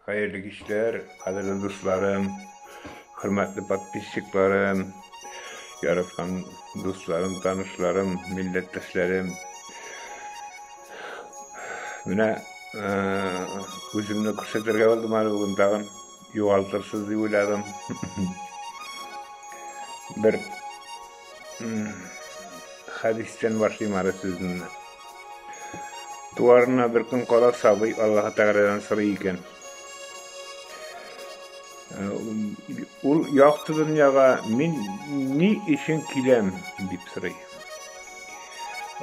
Хәерле кичләр, кадерле дусларым, хөрмәтле подписчикларым, яраткан дусларым, танышларым, милләттәшләрем. Менә үземне күрсәтергә булдым әле бүген тагын. Югалтырсыз дип уйладым. Бер хәдистән башлыйм әле сүземне. Туарына бер көн кала сабый Аллаһы Тәгаләдән сорый икән. Ул якты дөньяга мин ни өчен киләм дип сорый.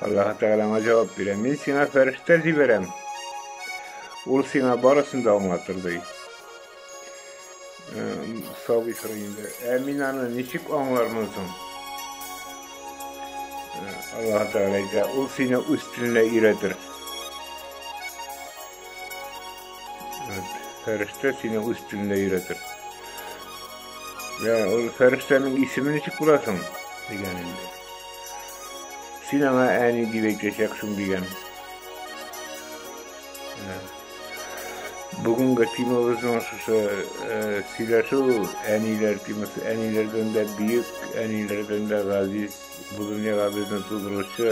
Аллаһы Тәгалә аңа җавап бирә. Мин сиңа фәрештә җибәрәм. Ул сиңа барысын да аңлатыр ди. Сабый сорый инде. Ә мин аны ничек аңлармын соң? Аллаһ Тәгалә әйтә, ул сине үз теленә өйрәтер. Фәрештә сине үз теленә өйрәтер. Я, ул фәрештәнең исеме ничек була соң? Дигән инде. Син аңа әни дип әйтәчәксең дигән. Бүгенге темабызның шушы сөйләшү әниләр темасы, әниләрдән дә бөек, әниләрдән дә газиз, бу дөньяга безне тудыручы,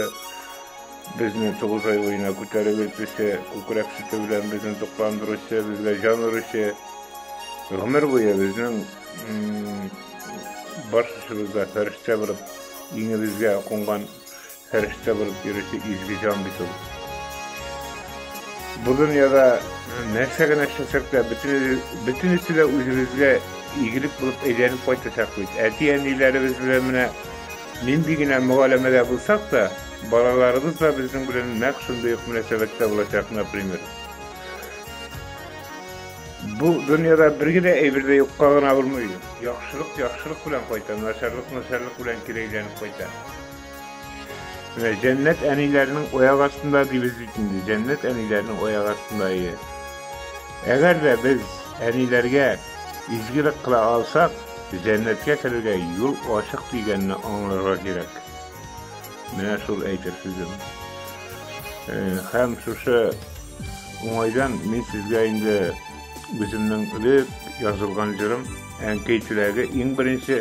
безне 9 ай буена күтәреп йөртүче, күкрәк сөте белән безне тукландыручы, безгә җан өрүче, гомер буе безнең баш очыбызда фәрештә булып иңебезгә кунган Фәрештә булып йөрүче изге җан бит ул. Бу дөньяда нәрсә генә эшләсәк тә, бөтенесе дә үзебезгә игелек булып әйләнеп кайтачак бит. Әти-әниләребез белән менә нинди генә мөгаләмәдә булсак та, балаларыбыз да безнең белән нәкъ шундый ук мөнәсәбәттә булачак, например. Бу дөньяда бер генә әйбер дә юкка гына булмый. Яхшылык яхшылык белән кайта, начарлык начарлык белән кире әйләнеп кайта. Менә җәннәт әниләренең аяк астында дибез бит инде. Җәннәт әниләренең аяк астында ие. Әгәр дә без әниләргә изгелек кыла алсак, җәннәткә керергә юл ачык дигәнне аңларга кирәк. Менә шул әйтер сүзем. Һәм шушы уңайдан мин сезгә инде үземнең элек язылган җырым Әнкәй теләге иң беренче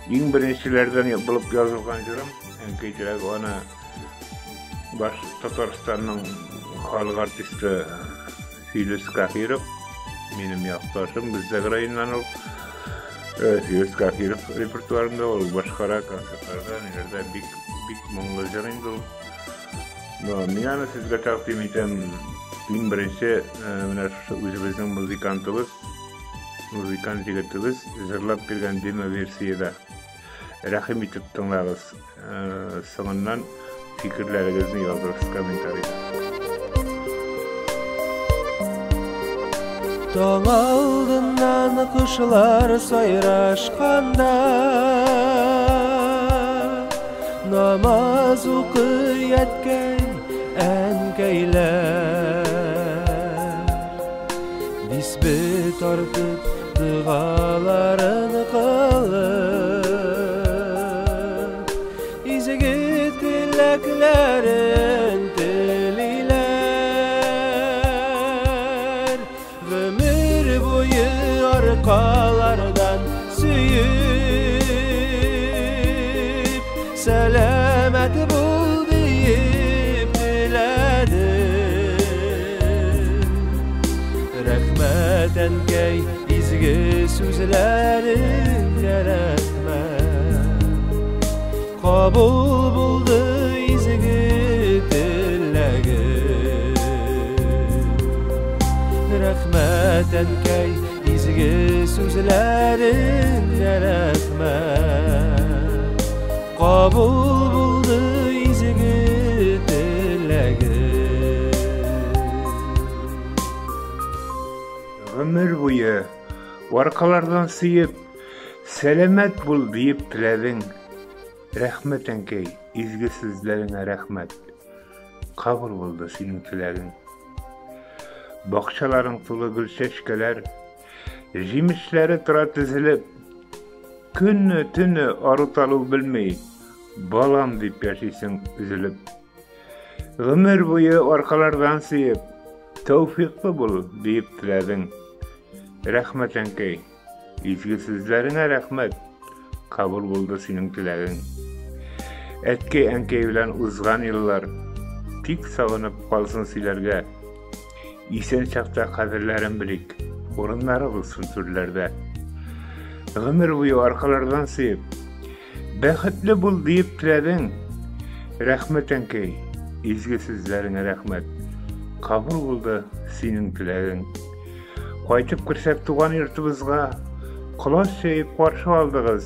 Иң беренчеләрдән булып язылган җырым Әнкәй теләге аны баш Татарстанның халык артисты Филүс Каһиров, минем якташым, Бүздәк районыннан ул. Филүс Каһиров репертуарында ул башкара концертларда, ниләрдә бик бик моңлы җыр инде ул. Но мин аны сезгә тәкъдим итәм. Иң беренче менә шушы үзебезнең музыкантыбыз Музыкант егетебез җырлап биргән демо-версиядә. Рәхим итеп тыңлагыз. Соңыннан фикерләрегезне языгыз комментарийда. Таң алдыннан кошлар сайрашканда Намаз укый әткәй, әнкәйләр Дисбе тартып, догаларын кылып, изге теләкләрен телиләр. Гомер буе аркалардан сөеп, сәламәт бул диеп теләде. Рәхмәт, әнкәй, изге сүзләреңә рәхмәт. Кабул булды изге теләгем. Рәхмәт, әнкәй, изге сүзләреңә рәхмәт. Кабул булды изге теләгем. Гомер буе аркалардан сөеп, сәламәт бул диеп теләдең. Рәхмәт, әнкәй, изге сүзләреңә рәхмәт. Кабул булды синең теләгең. Бакчаларың тулы гөл чәчкәләр, җимешләре тора тезелеп. Көне, төне ару-талу белми, балам дип яшисең өзелеп. Гомер буе аркалардан сөеп, тәүфиклы бул диеп теләдең. Рәхмәт, әнкәй, изге сүзләреңә рәхмәт. Кабул булды синең теләгең. Әткәй, әнкәй белән узган еллар тик сагынып калсын сөйләргә. Исән чакта кадерләрен белик, урыннары булсын түрләрдә. Гомер буе аркалардан сөеп, бәхетле бул диеп теләдең. Рәхмәт, әнкәй, изге сүзләреңә рәхмәт. Кабул булды синең теләгең. Кайтып керсәк туган йортыбызга, колач җәеп каршы алдыгыз.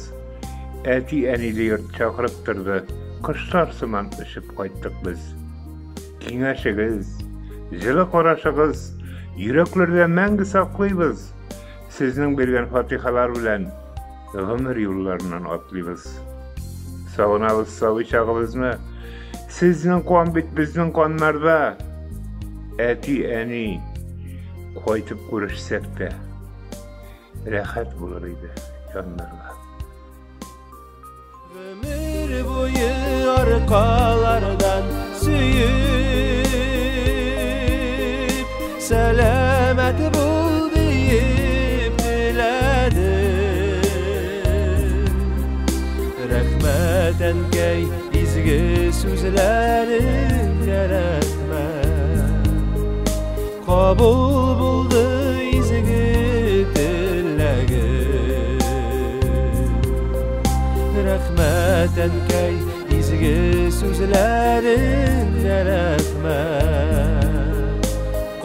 Әти-әниле йорт чакырып торды, кошлар сыман очып кайттык без. Киңәшегез, җылы карашыгыз йөрәкләрдә мәңге саклыйбыз. Сезнең биргән фатихалар белән гомер юлларыннан атлыйбыз. Сагынабыз сабый чагыбызны. Сезнең кан бит безнең каннарда. Әти, әни, кайтып күрешсәк тә, рәхәт булыр иде җаннарга. Гомер буе аркалардан сөеп, сәламәт бул диеп теләде. Рәхмәт, әнкәй, изге сүзләреңә рәхмәт. Кабул булды изге теләгең. Рәхмәт, әнкәй, изге сүзләреңә рәхмәт.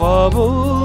Кабул